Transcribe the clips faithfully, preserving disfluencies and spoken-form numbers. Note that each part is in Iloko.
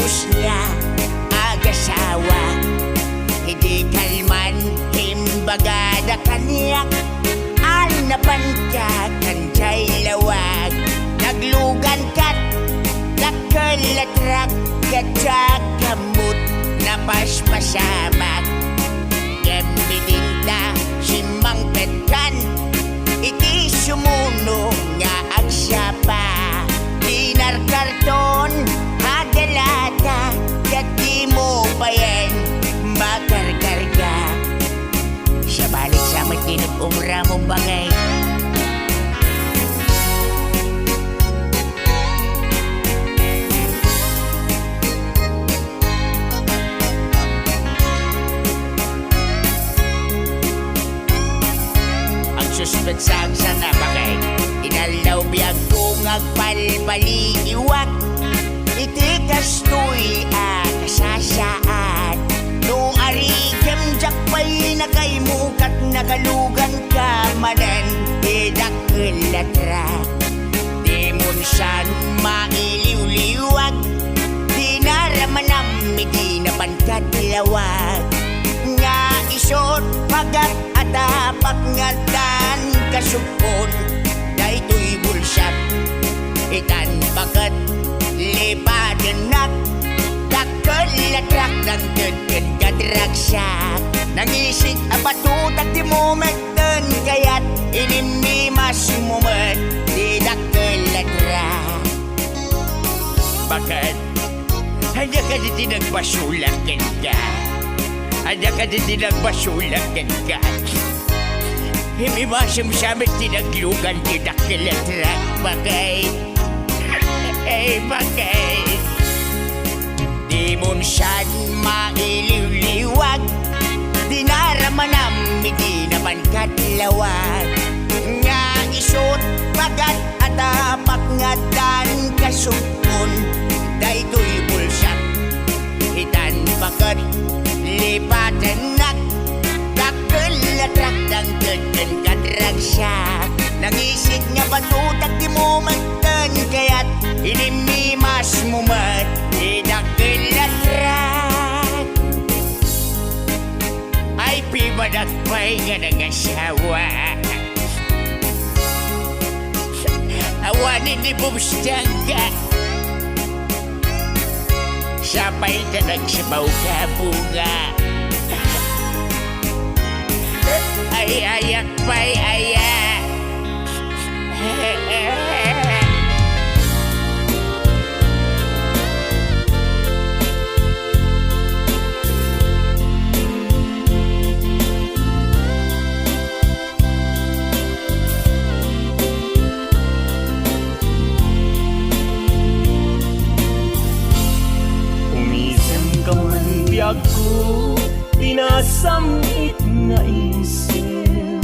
nga agasawa. Idi kalman, imbagada kaniak, alnapanka kanjay lawag. Naglugan kat dakkel a trak, ket diak ammod napaspasamak. Ngem idinta simmangpetkan iti sumuno nga agsapa. Dinarkarton a dalata, ket dimo payen makarkarga. Sabali sa met ti nag-umra mo, bagay. Agsuspetsak sana, bagay. Inaldaw biagko nga agbalbaliiwak iti kastoy a kasasaad. No arigem, diak pay nakaimukat, nagaluganka manen ti dakkel a trak. Dimon san mailiwliwag, dinaramanam idi napan kadlawag. Nga isut pagat a tapak nga addan kasubkon daytoy bulsak. Itan paket lipatennak, dakkel a trak nangted ken kadragsak. Nangisig a batutak ti mumek ten kayat, inimmimas mo met ti dakkel a trak. Baket? Ania kadi ti nagbasolak kenka? Ania kadi ti nagbasolak kenka? Immimasem sa met ti naglugan ti dakkel a trak, bagay. Ay, bagay. Dimon san mailiwliwag, dinaramanam idi napan kadlawag. Nga isut pagat a tapak nga addan kasubkon daytoy bulsak. Itan paket lipatennak, dakkel a trak nangted ken kadragsak. Nangisig nga batutak ti mumek ten kayat, inimmimas mo met ti dakkel a trak. Ay, pimanak pay nga nangasawa. Awanen ni Bobs Tiangga. Sapay ta nagsibaw ka, bunga. Ay, ayak pay, aya. Umisem ka man, biagko, ti nasammit nga isip.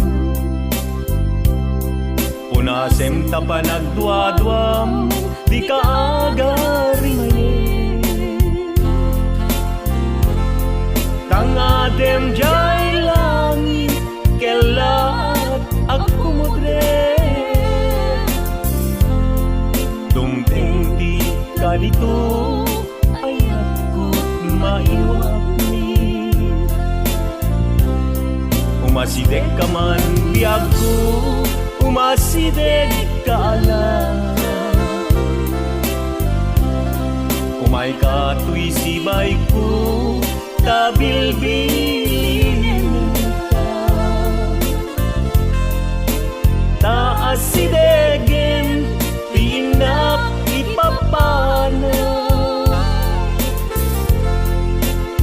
Punasem ta panagduaduam, dika agarimayen. Tangadem diay langit, kellaat agkumudre. Dumteng ti kadito, ayatko, maiwakmi. Umasideg ka man, biagko, umasideg ka ala. Umay ka toy sibayko, ta bilbilinenka. Ta asidegen ti innak ipapana.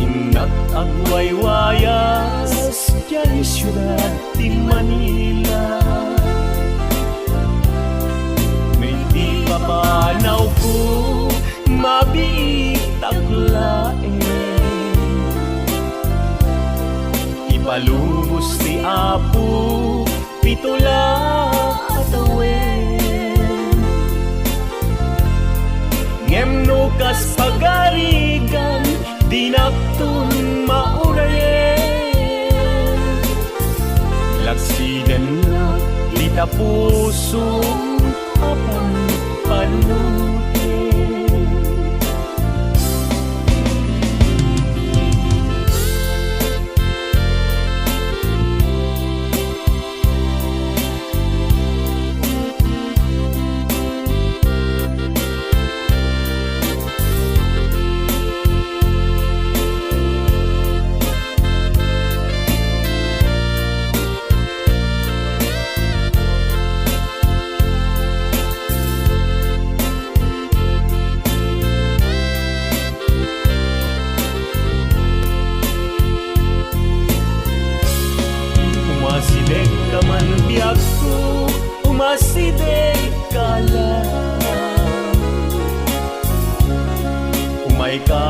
Innak agwaywayas diay siudad ti Manila. No iti papanawko, mabiitak laeng. Ipalubos ti Apo, pito la a tawen. Ngem no kas pagarigan, dinakton maurayen. Laksidennak dita pusom a panpanuten.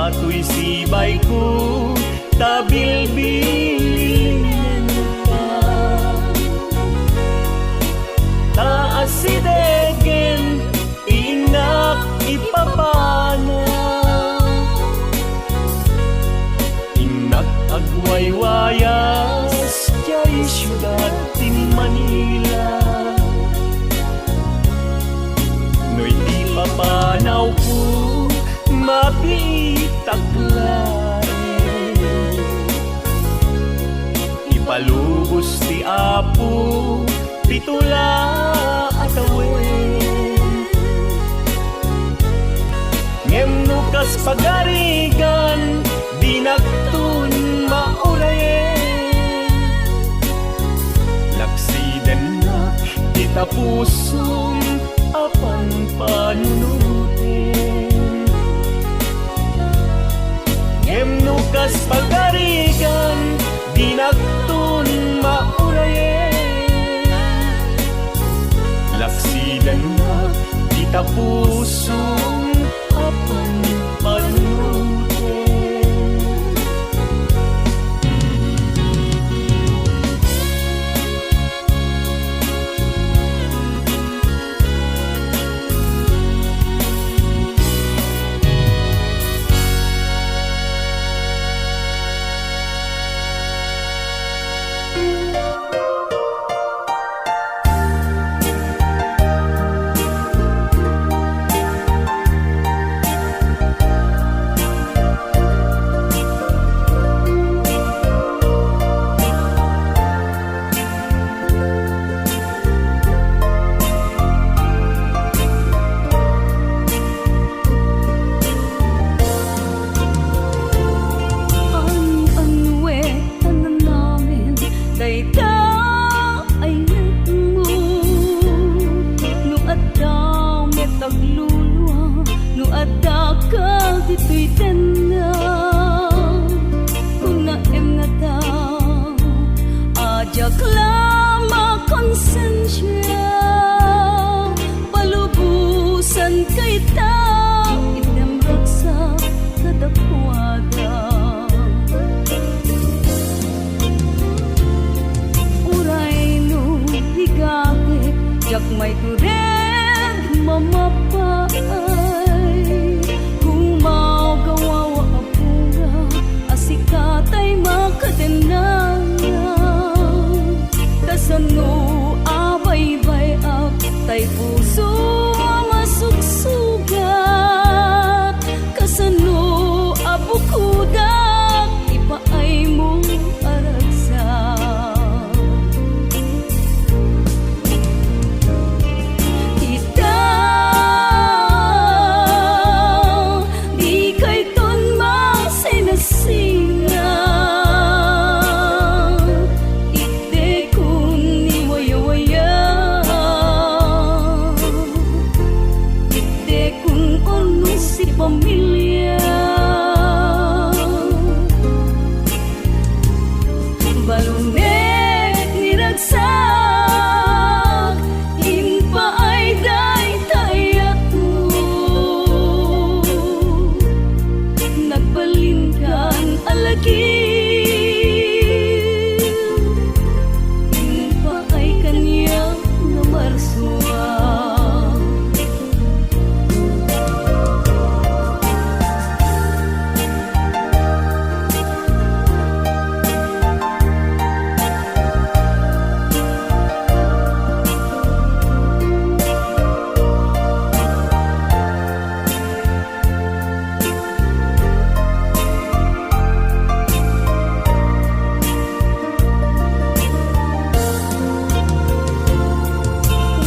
Toy sibayko ta bilbilinenka, ta asidegen ti innak ipapana. Innak agwaywayas diay siudad ti Manila. No idi papanawko, mabiitak laeng. Ipalubos ti Apo pito la a tawen. Ngem no kas pagarigan, dinakton maurayen. Laksidennak ti tapusom a panpanunoten. Ngem no kas pagarigan, dinakton maurayen. Laksidennak ti tapusom a panpanunoten. An-annuet a nanamen dayta a inetmo. No adda met aglulua, no adda ka ditoy tenna, kunaem ngata a diak la makonsensia. Palubosan kayta item ragsak kadakuada. Uray no rigatek, diak maitured mamapaay. Gumawgawawa a pura a sika tay makadennana. Kasano a baybay-ak tay puso a masuksugat? Kasano a bukodak ipaaymo a ragsak? Ita, dikayton masinasinga. Itdekon ni wayawaya. Itdekon unno si pamilia. Balunek ni ragsak, impaay dayta ayatmo. Nagbalinkan a lagip, impaay kaniak nga marsua.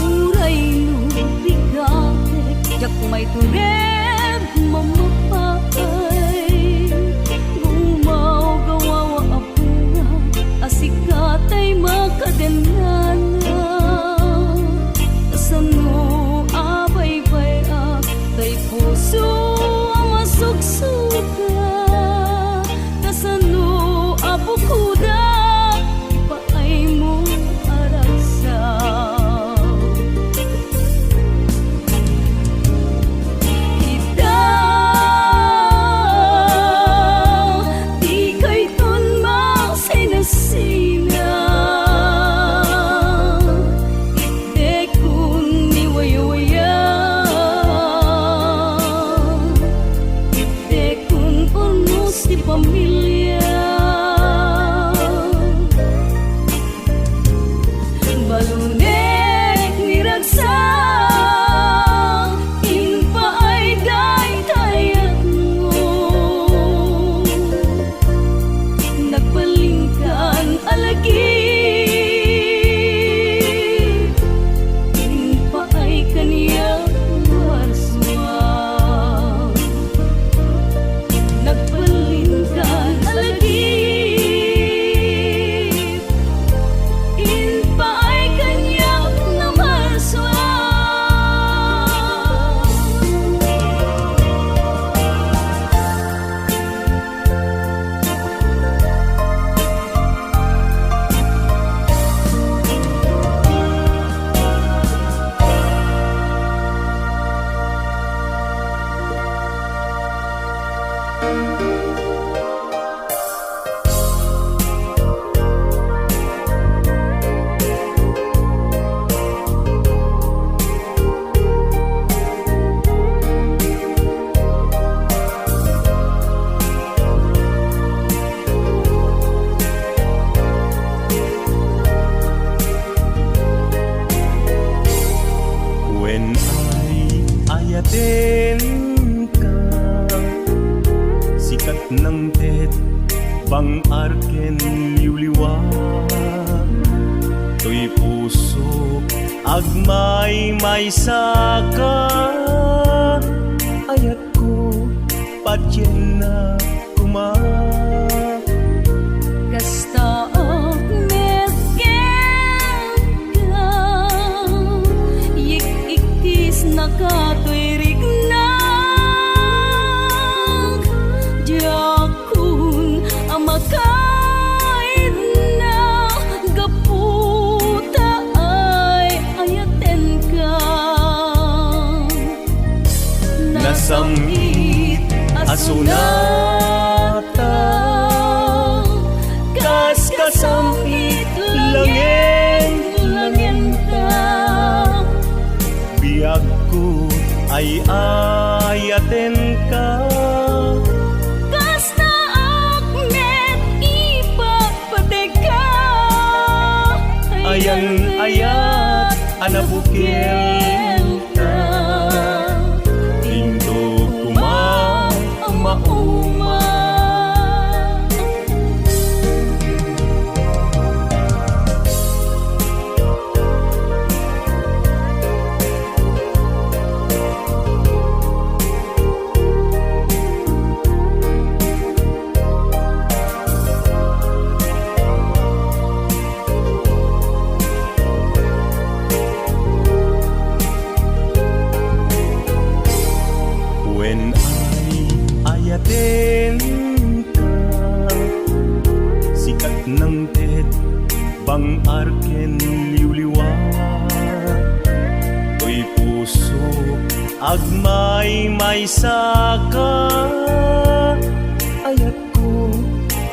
Uray no rigatek, diak maitured mamapaay. Gumawgawawa a pura a sika tay makadennana. Kasano a baybay-ak tay puso a masuksuka? Kasano a bukodak ipaaymo a ragsak? Ita, Enka, sikat nangted, bang-ar ken liwliwa. Toy puso, agmaymaysaka. Ayatko, patienna koma. Kasta met kenka, yik-ikkis nakatoy riknak. Diakon a makaidna gapu ta ay-ayatenka. Nasam-it a sonata, kas kasam-it langen-langenta. Biagko, ay-ayatenka. Kasta ak met ipagpategka. Ayan-ayat a nabukilta, dinto koma mauma. Wen ay-ayatenka, sikat nangted, bang-ar ken liwliwa. Toy puso, agmaymaysaka. Ayatko,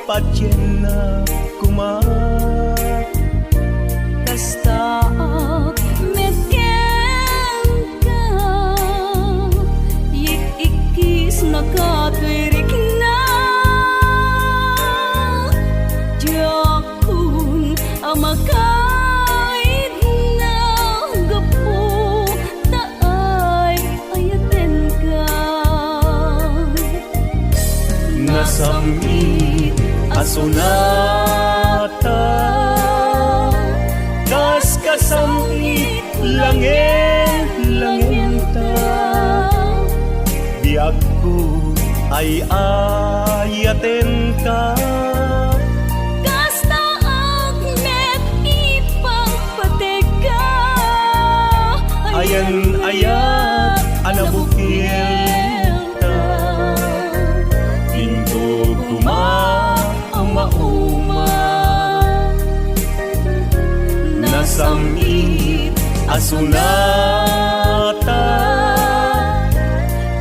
patienna koma. Kasta ak met kenka, yik-ikkis nakatoy riknak. Diakon a makaidna gapu ta ay-ayatenka. Nasam-it a sonata, kas kasam-it langen-langenta. Biagko, ay-ayatenka. Kasta ak met ipagpategka. Ayan-ayat a nabukilta, dinto koma mauma. Nasam-it a sonata,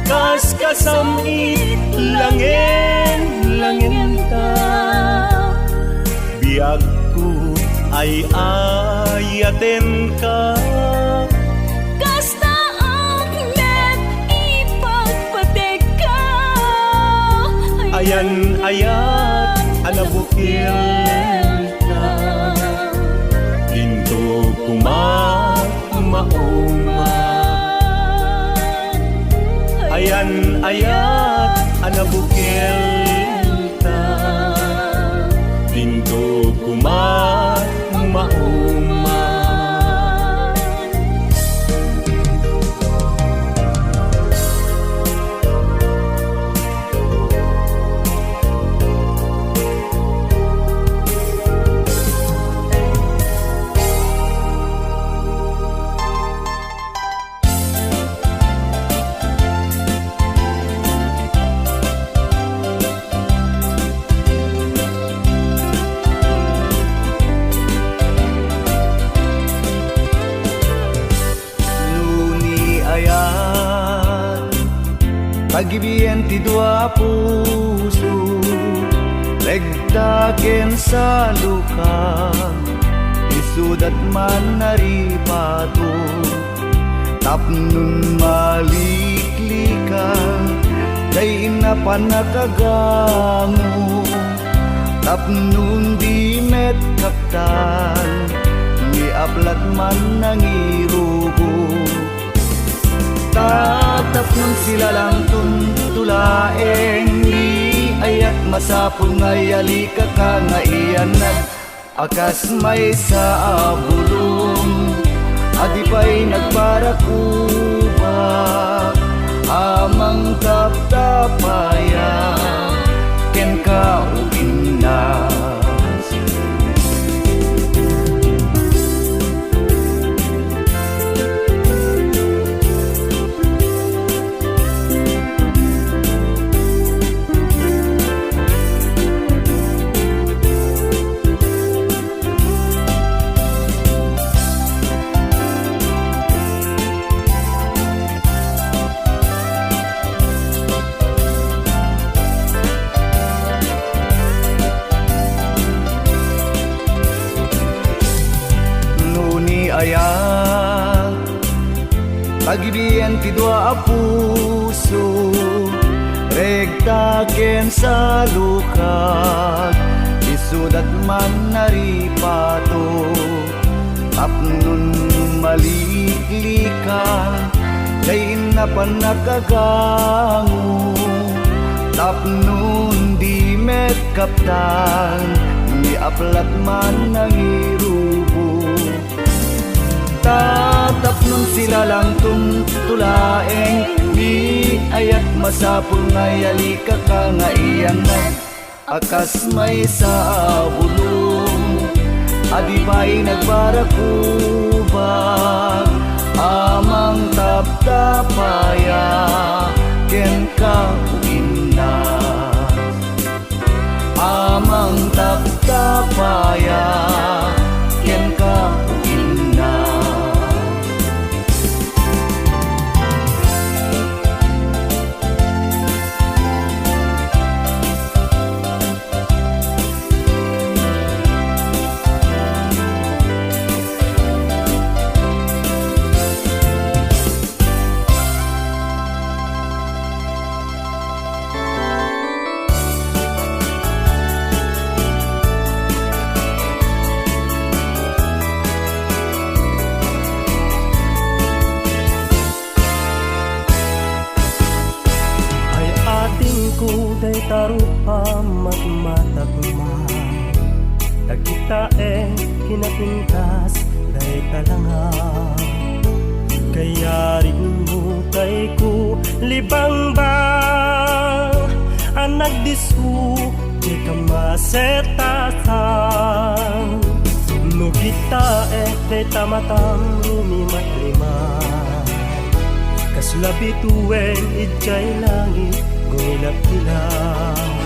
kas kasam-it langen-langenta. Biagko, ay-ayatenka. Kasta ak met ipagpategka. Ayan-ayat a nabukilta, dinto koma mauma. Ayan-ayat a nabukilta, dinto koma mauma. No ni ayat, pagibien ti dua a puso, regta ken saloka, isudat man a ripato, tapnon maliklika, dayna pannakagango. Tapnon di met kaptan, ni aplat man nangirugo. Tapnon silalangton to laeng ni ayat, masapul nga yalikaka nga iyanag a kas maysa a bulong a di pay nagparakubak a mangtaptapaya kenka, o inna. No ni ayat, pagibien ti dua a puso, rekta ken salukag, isudat man a ripato. Tapnon maliklika, dayna pannakagango. Tapnon di met kaptan, ni aplat man nangirubo. Ta tapnon silalangton to laeng ni ayat, masapul nga yalikaka nga iyanag a kas maysa a bulong a di pay nagparakubak a mangtaptapaya kenka, o inna, a mangtaptapaya kenka, o inna. Ay-atingko dayta rupa matmatakma, dagitaek kinapintas dayta langa. Kayarigmo, kayko, libang ba a nagdisso, dika masetasan. No kitaek dayta matam rumimatlima, kasla bituen idiay langit gumilapkilap.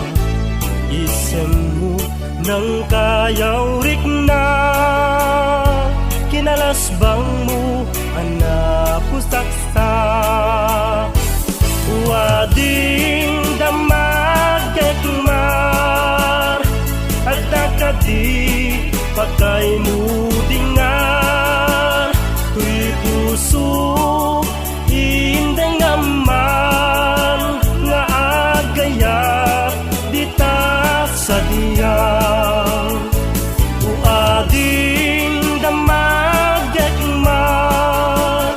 Isemmo, nangkayawrikna, kinalasbangmo a napusaksa. O ading damag gekmar, adda kadi pakaymo dingar, toy puso indengam man nga agayat dita sadiak. O ading damag gekmar,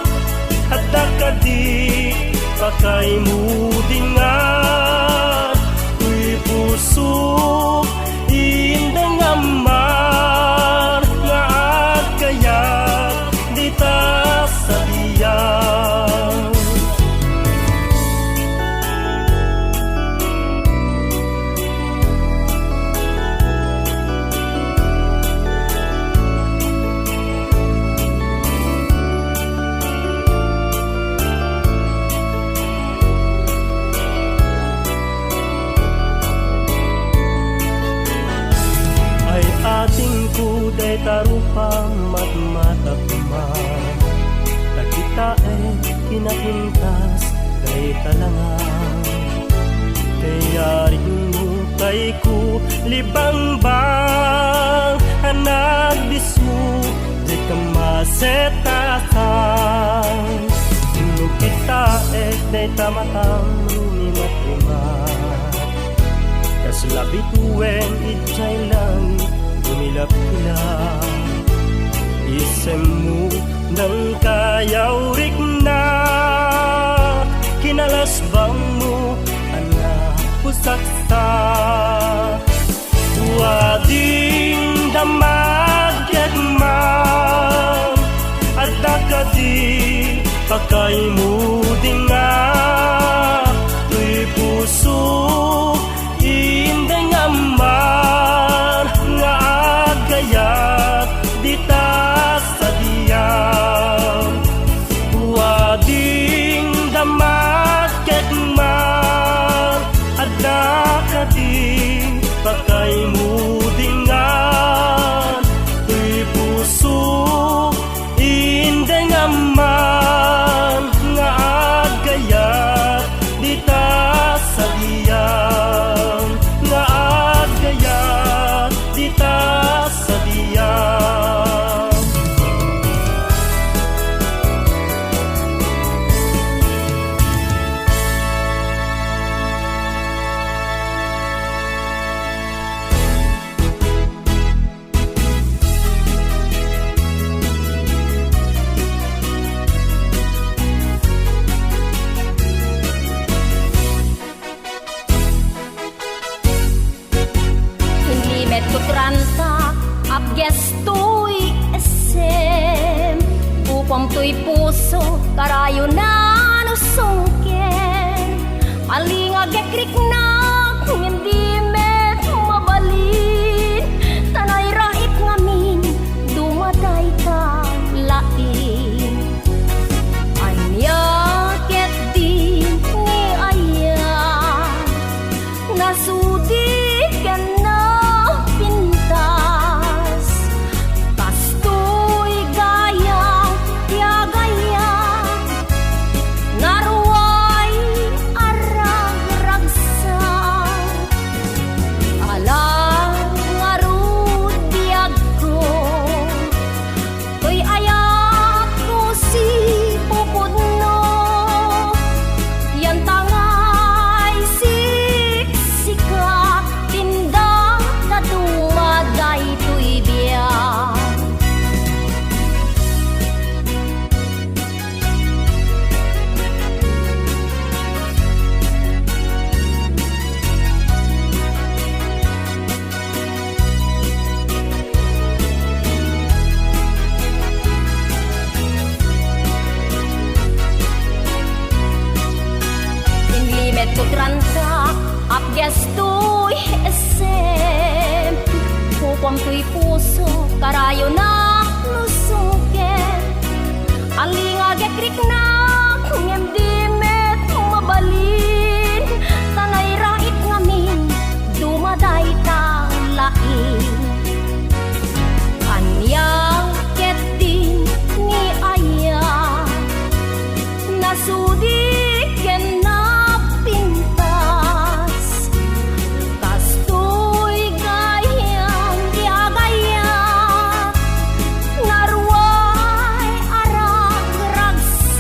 adda kadi pakaymo dingar, toy puso indengam man nga agayat dita sadiak. Ay-atingko dayta rupa matmatakma, dagitaek kinapintas dayta langa. Kayarigmo, kayko, libang ba a nagdisso, dika masetasan. No kitaek dayta matam rumimatlima, kasla bituen idiay langit gumilapkilap. Isemmo, nangkayawrikna, Nalasbangmo a napusaksa. Wading damag ket man, adda kadi pakaymo dinga? Toy puso, indeng amman nga aggayat dita sadiam. Wading damag ket man, adda kadi pakaymo dingan? Toy puso, indeng amman nga aggayat dita sadiam, nga aggayat dita sadiam. Inlimetko ti ranta, apgestoy essem. Ukomtoy puso, karayona no sungkem. Alingag ket riknak, ngem di met mabalin. Ta nairait ngamin, dumadayta laing. Ania ketdin ni aya? Nasudi ken napintas. Kastoy gayam ti agayam, naruay a ragragsak. Ala ngarud biagko, toy ayatko sipupudno, yan tangay siksikak, tinda ta dumadaytoy biag. Inlimetko ti ranta, apgestoy essem. Ukomtoy puso, karayona no sungkem. Alingag ket riknak, ngem di met mabalin. Ta nairait ngamin, dumadayta laing. Ania ketdin ni aya? Nasudi ken napintas. Kastoy gayam ti agayam, naruay a ragragsak.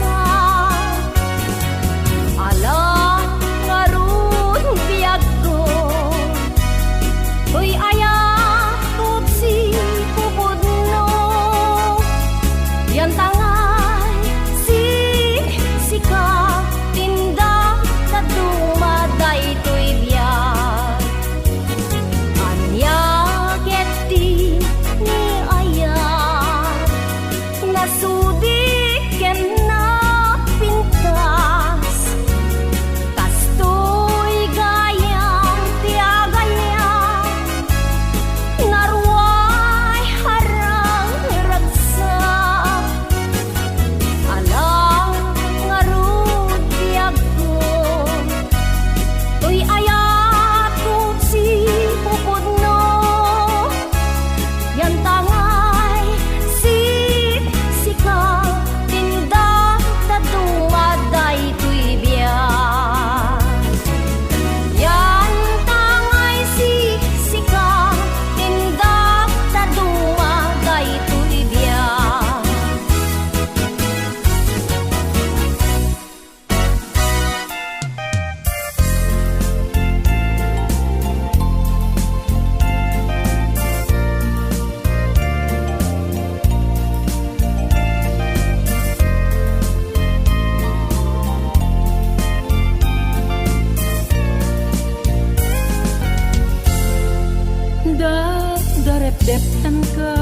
Deptanka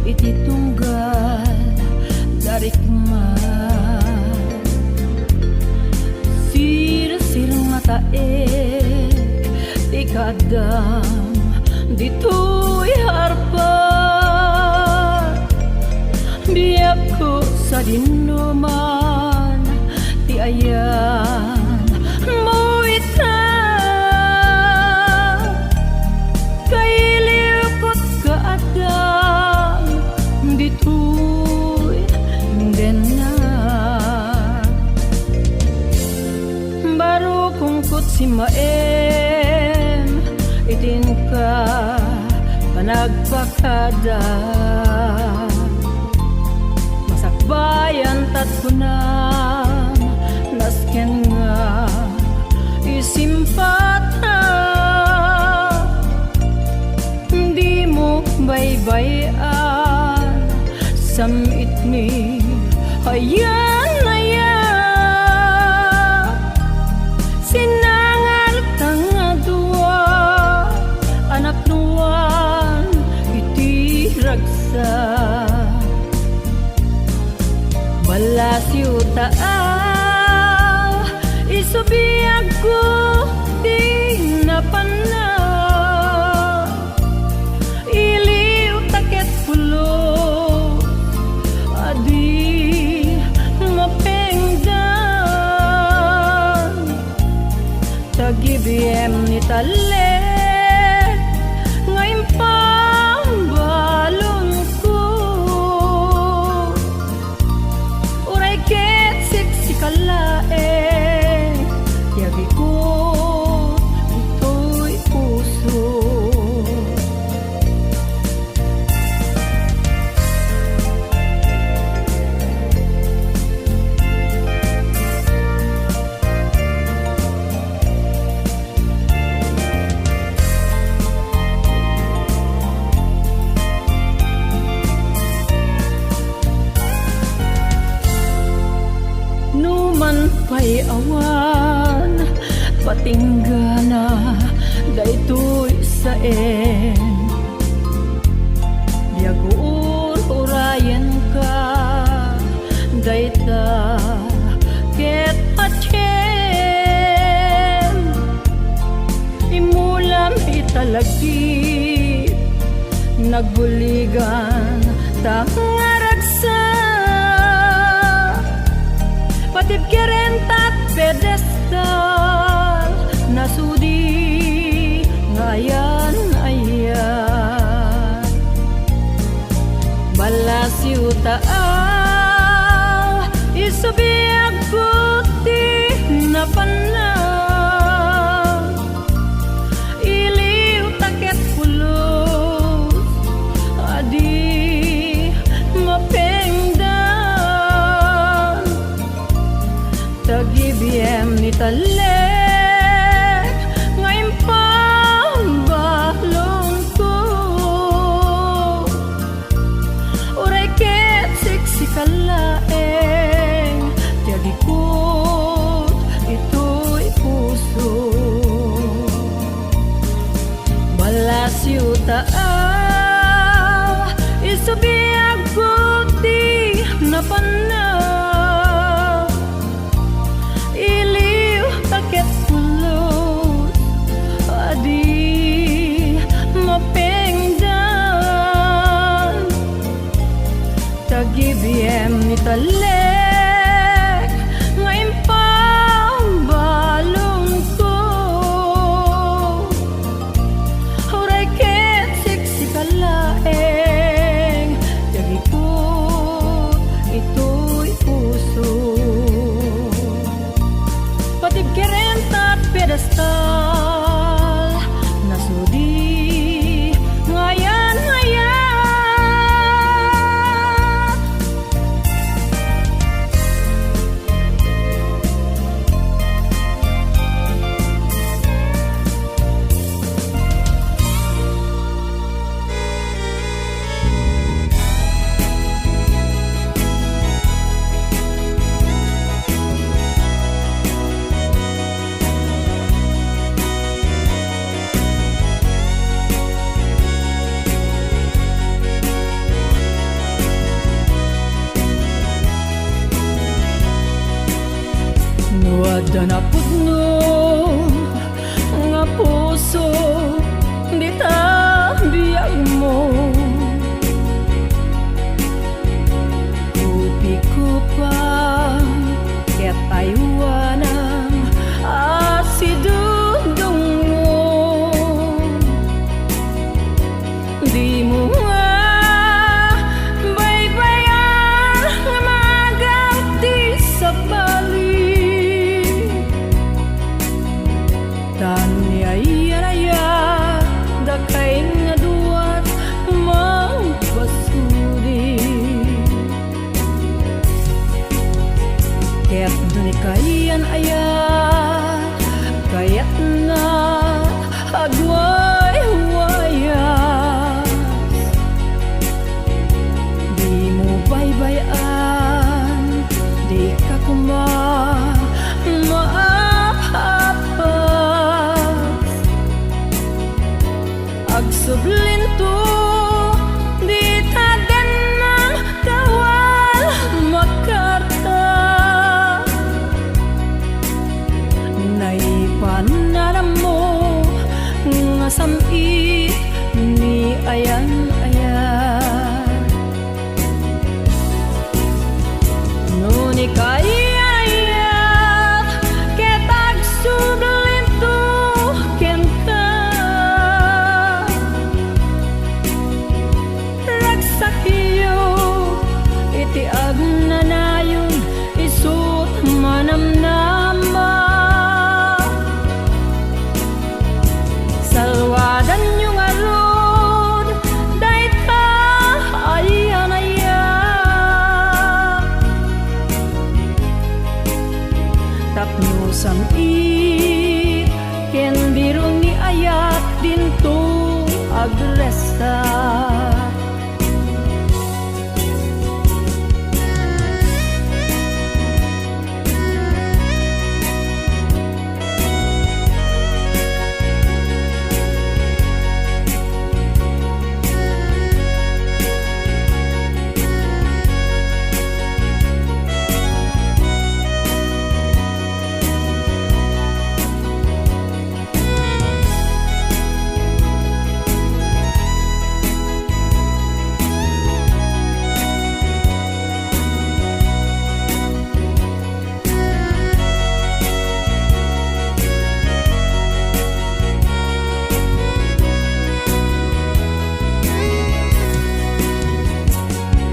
iti tunggal darikman. Sirsir nga taek ti kaaddam ditoy arpa. Biagko sadinoman ti ayanmo ita. Kailiwkot kaaddam ditoy denna. Baro kungkot simmaem iti inka panagpakada. Masakbayan tat kunam nasken nga isimpata. Dimo baybay-an, sam-itmi ayan-aya. Sinangalta nga dua, anaknuan iti ragsak. Ballasiw ta a, isu biagko ti napanna. Iliw ta ket pulos a di mapengdan. Tagibiem ni talek nga impambalonko. Uray ket siksika laeng ti agikot ditoy puso. Numan pay awan patinggana daytoy saem. Biag ur-urayenka dayta ket patiem. Imulam ita lagip, nagbuligan ta nga ragsak. Patibkeren ta pedestal, nasudi nga ayan-aya. Ballasiw ta a, isu biagko ti napanna. Iliw ta ket pulos a di mapengdan. Tagibiem ni talek nga impambalonko. Uray ket siksika laeng ti agikot itoy puso. Ballasiw ta a, isu biagko ti napanna. Iliw ta ket pulos a di mapengdan. Tagibiem ni talek nga impambalonko. Uray ket siksika laeng ti agikot itoy puso. Patibkeren ta pedestal, nasudi nga ayan-ayat. Pananammo nga sam-it ni ayan-ayan. No ni kayayat ket agsublinto kenka, ragsakyo iti agnanayon, isut' manamnama. Salwadanyo ngarud dayta ayan-ayan. Tapno sam-it ken biro ni ayat dinto agresta.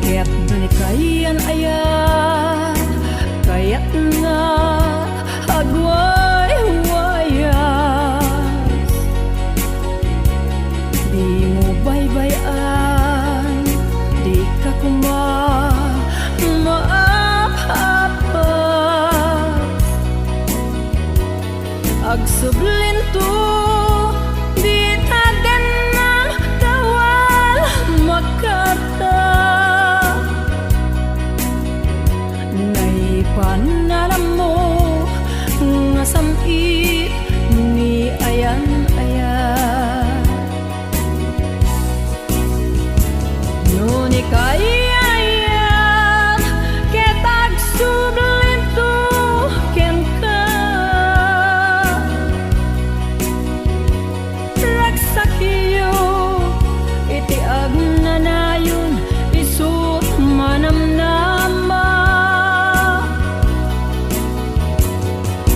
Ket no ni kayan-ayan, kayatna agwaywayaas. Dimo baybay-an, dika koma maap-apas. Agsublinto dita dennam, tawal makarta. Naipananammo nga sam-it ni ayan-ayan. No ni kayayat ket agsublinto kenka, ragsakyo iti agnanayon, isut' manamnama.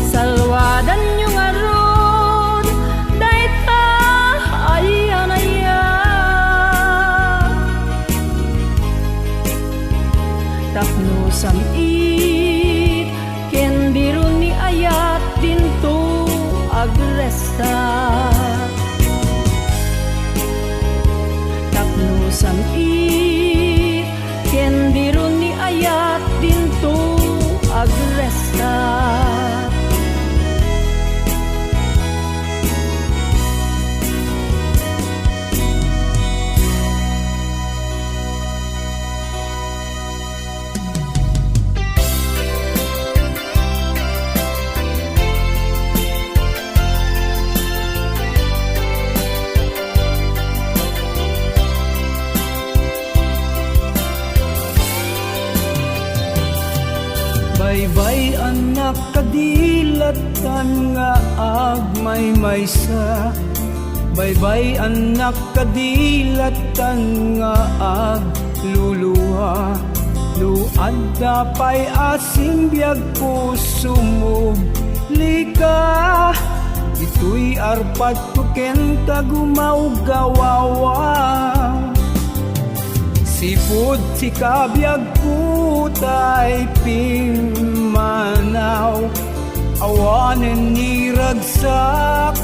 Salwadanyo ngarud dayta ayan-ayan. Tapno sam-it ken biro ni ayat dinto agresta. Tapno sam-it ken biro ni ayat dinto agresta. Baybay-annak kadi lattan nga agmaymaysa. Baybay-annak kadi lattan nga agluluha. No adda pay a simbiagko, sumublika. Ditoy arpadko ken ta gumawgawawa. Sipud sika, biagko, tay pimmanaw. Awanen ni ragsak,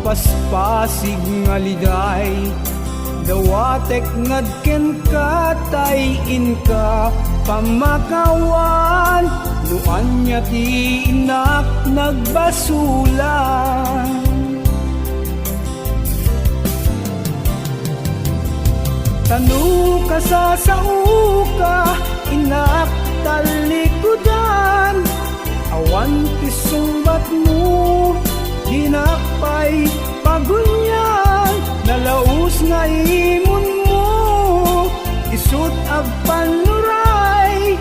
paspasig nga liday. Dawatek nga kenka tay inka pamakawan, no ania ti innak nagbasolan. Ta no kasasaoka, innak, talikudan, awan ti sungbatmo, dinak pay pagunian. Nalaus nga imunmo, isut' agpannuray,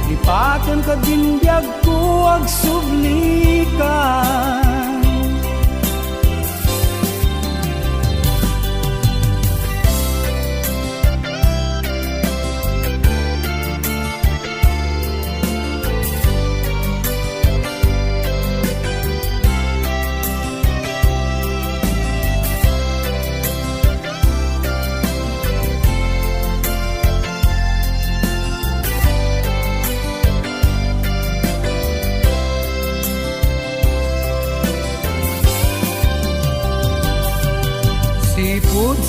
lipatenka din biagko, agsublika.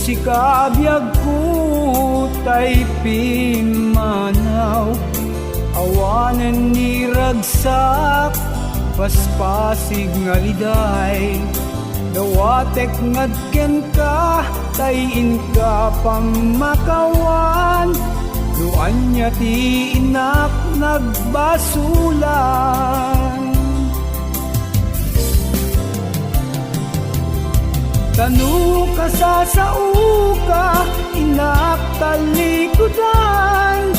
Sika, biagko, tay pimmanaw, awanen ni ragsak, paspasig nga liday. Dawatek nga kenka, tay inka pammakawan, no ania ti inak nagbasolan. Ta no kasasaoka, inak, talikudan,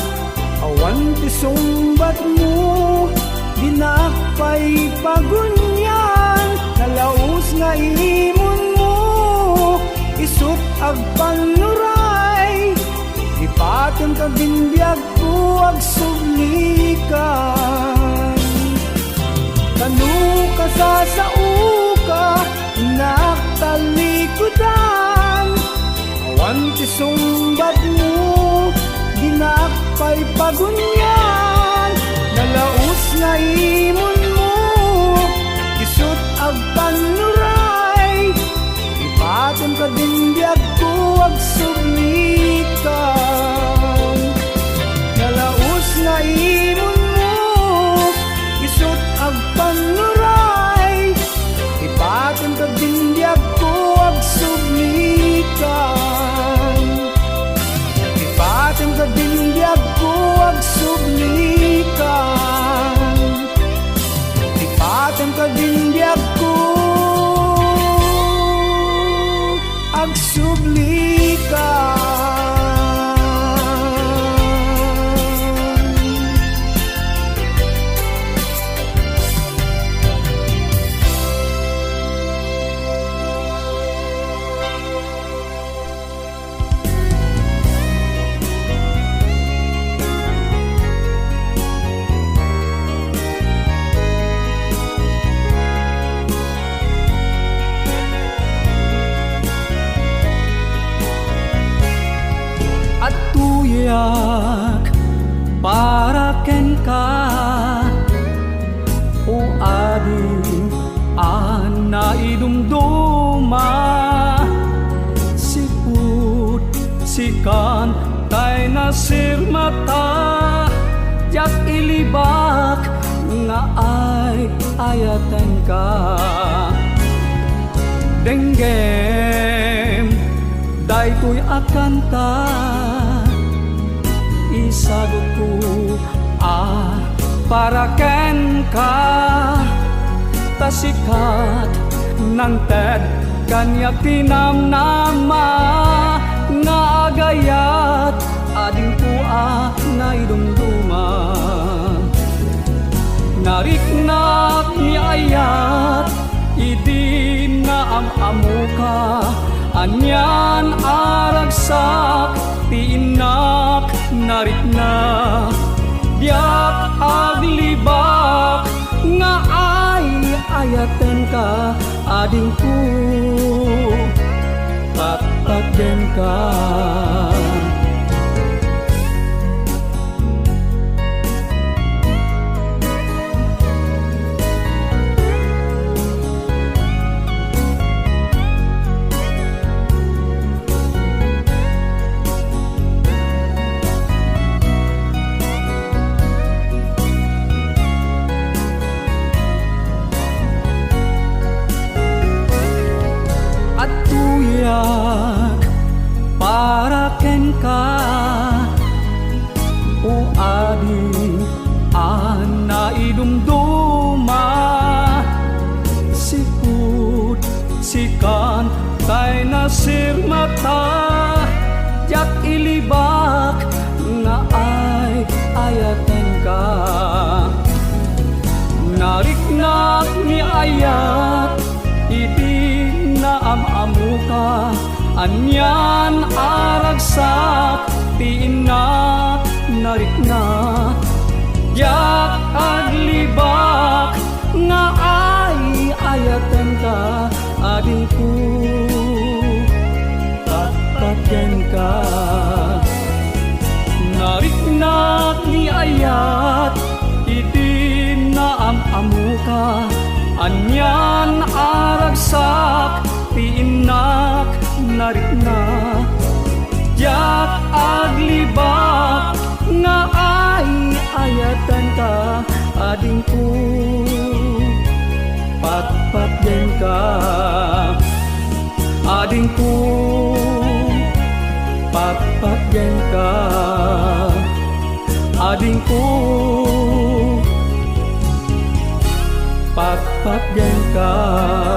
awan ti sungbatmo, dinak pay pagunian. Nalaus nga imunmo, isut' agpannuray, ipatem kadin biagko, agsublikan. Ta no kasasaoka, inak, talikudan, awan ti sungbatmo, dinak pay pagunian. Nalaus nga imunmo, isut' agpannuray, ipatem kadin biagko, agsublikan. Nalaus nga imunmo, isut' agpannuray, ipatem kadin biagko, agsublikan. Ipatem kadin biagko, agsublikan. Ipatem kadin biagko, agsublikan. Adtoyak para kenka, O Adi a naidumduma, sipud sikan tay nasirmata, diak ilibak nga ay-ayatenka. Denggem daytoy a kanta, isagutko a para kenka, ta sikat nangted kaniak ti namnama nga agayat, adingko a naidumduma. Nariknak ni ayat idi naam-amoka, anian a ragsak ti innak narikna. Diak aglibak nga ay-ayatenka, adingko, patpatgenka. Adtoyak para kenka, O Adi a naidumduma, sipud sikan tay nasirmata, diak ilibak nga ay-ayatenka. Nariknak ni ayat idi naam-amoka, anian a ragsak ti innak narikna. Diak aglibak nga ay-ayatenka, adingko, patpatgenka. Nariknak ni ayat idi naam-amoka, anian a ragsak ti innak narikna. Diak aglibak nga ay-ayatanka, adingko, patpatgenka. Adingko, patpatgenka. Adingko, patpatgenka.